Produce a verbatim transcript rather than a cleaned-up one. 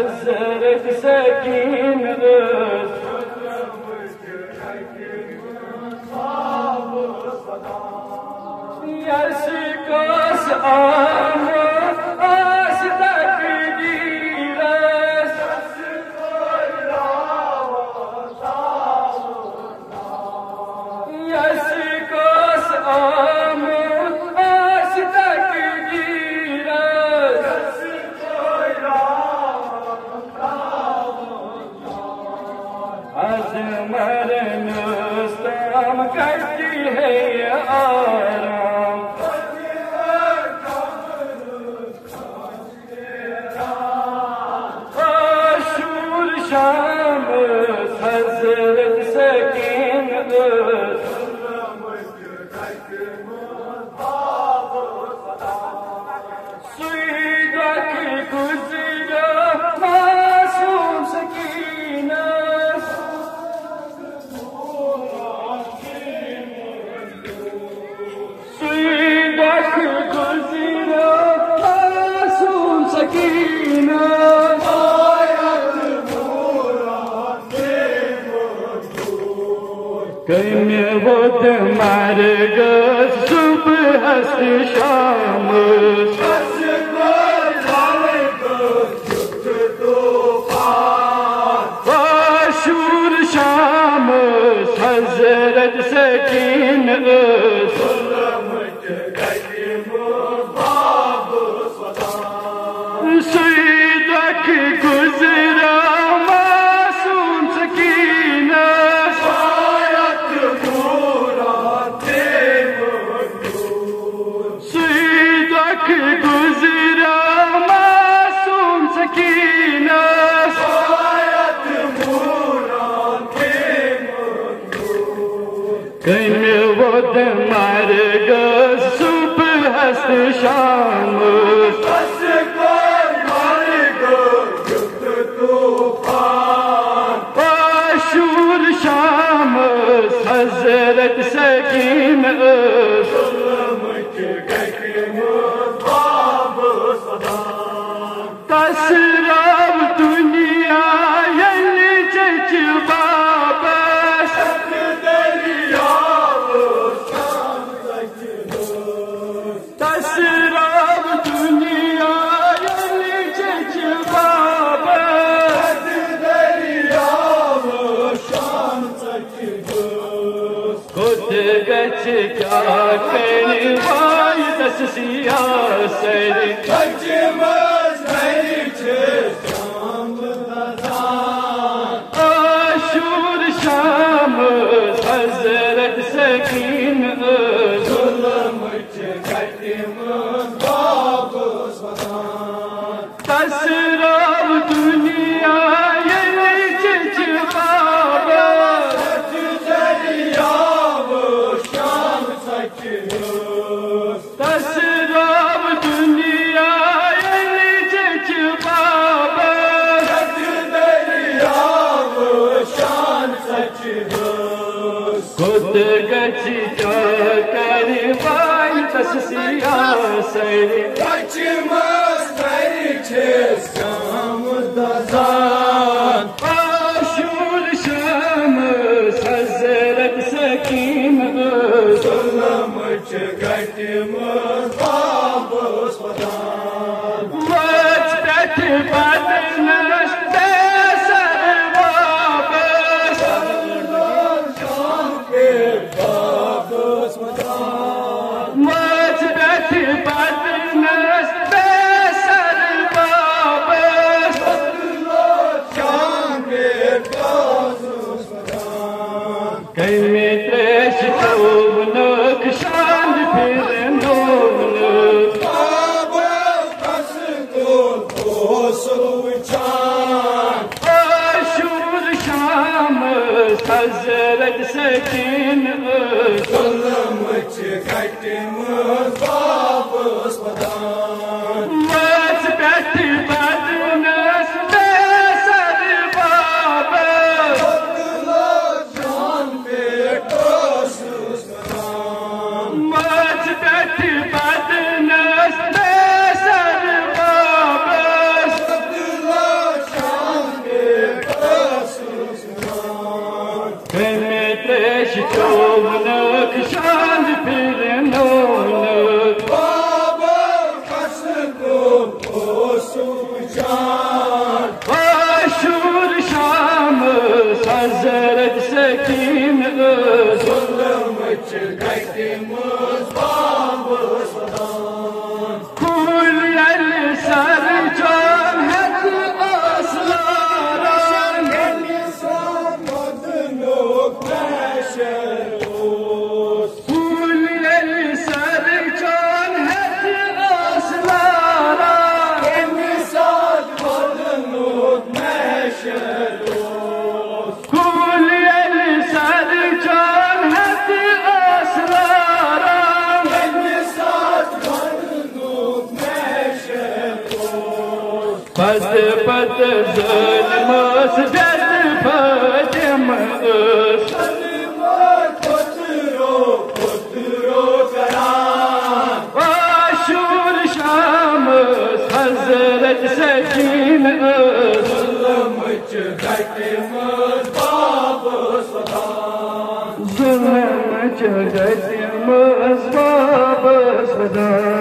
حضرت سکین ٲس، یس کس آمُت آس تقدیرس۔ یس کس آمُت آس تقدیرس۔ از مرنس تام کتی ہے آرام۔ عاشور شام حضرت سکین۔ سُے دۄکھ گُزریو معصوم سکیٖنَس۔ سُے دۄکھ گُزریو معصوم سکیٖنَس۔ کٔمہِ ووت مرگس صبحس تہٕ شامس۔ عاشور شامس حضرت سکین ٲس۔ سُے دۄکھ گُزریو معصوم سکیٖنَس۔ سُے دۄکھ گُزریو معصوم سکیٖنَس۔ کٔمہِ ووت مرگس صبحس تہٕ شامس۔ عاشور شامس حضرت سکین ٲس۔ تس راو دُنیا ییٚلہِ چچہِ بابس۔ تس راو دُنیا ییٚلہِ چچہِ بابس۔ کوٚت گژھِ کیٛاہ کرِ وایہِ تس سیاہ سرِ۔ عاشور شام حضرت سکین ٲس۔ تس راو دُنیا ییٚلہِ چچہِ بابس۔ تس راو دُنیا ییٚلہِ چچہِ بابس۔ کوٚت گژھِ کیٛاہ کرِ وایہِ تس سیاہ سرِ۔ عاشور شام حضرت سکین ٲس۔ وٲژ پٮ۪ٹھ بدنس بے سر بابس۔ وٲژ پٮ۪ٹھ بدنس بے سر بابس۔ کمہِ تریشہِ چوونکھ شاند پھرنوونکھ۔ عاشور شام حضرت سکین ٲس۔ وٲژ پٮ۪ٹھ بدنس بے سر بابس۔ وٲژ پٮ۪ٹھ بدنس بے سر بابس۔ کُلۍ ییٚلہِ سر چون ہٮ۪تھ ٲس لاران، کُلۍ ییٚلہِ سر چون ہٮ۪تھ ٲس لاران، کُلۍ ییٚلہِ سر چون ہٮ۪تھ ٲس لاران، پتہٕ پتہٕ ظٲلمس پٮ۪ٹھ فاطمہ ٲس۔ آشور شامس حضرت سکینہ ٲس۔ ظلمٕچ گٹہِ منٛز بابس خدا۔